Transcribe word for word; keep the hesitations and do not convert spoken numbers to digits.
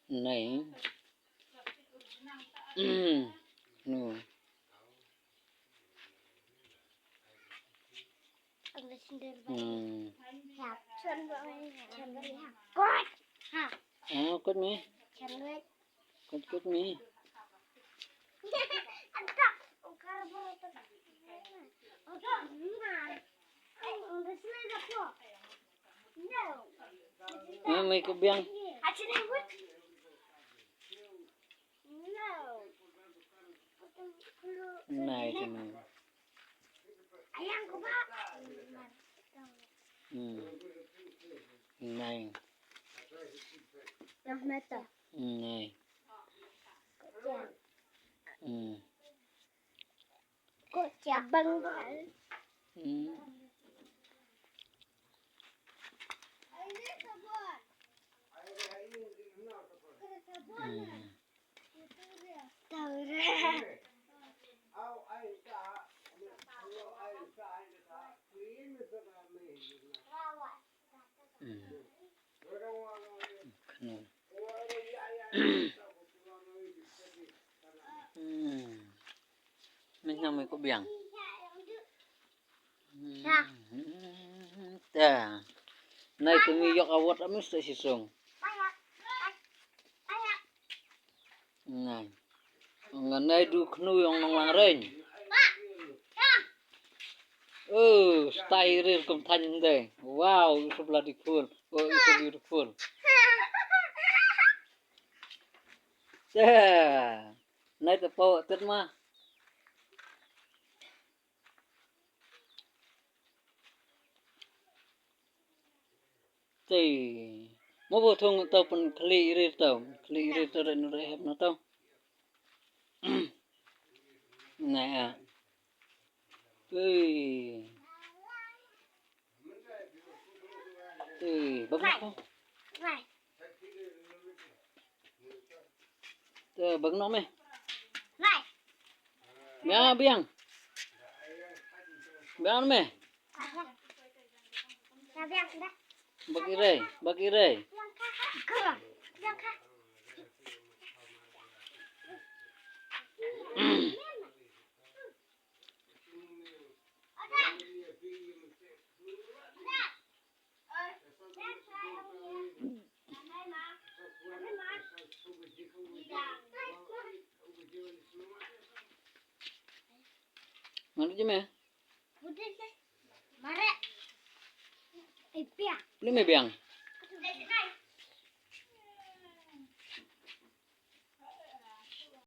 Nai. No. Hmm. Ah, kot me. Kot, kot me. Ah, me ko biang. Nai, kene. Hmm. Nai. Nai. Hmm. Hmm. Hmm. Hmm. Khnu. Hmm. Me nang me ko biang. Hmm. Ta. Nai tu me yok awat amis ta sisong. Ngan. Ngan nai du khnu yong nong lang reng. Oh, style rir kum than de. Wow, it's so bloody cool. Oh, it's so beautiful. Yeah. Nai te po tet ma. Te. Mo bo thung to pun khli rir to. Khli rir to re nu re hep na to. Nai a. Te. Te, bang nok. Te, bang nok me. Biang, biang. Biang me. Bak i rei, bak i rei. Mano je me? Ni me biang.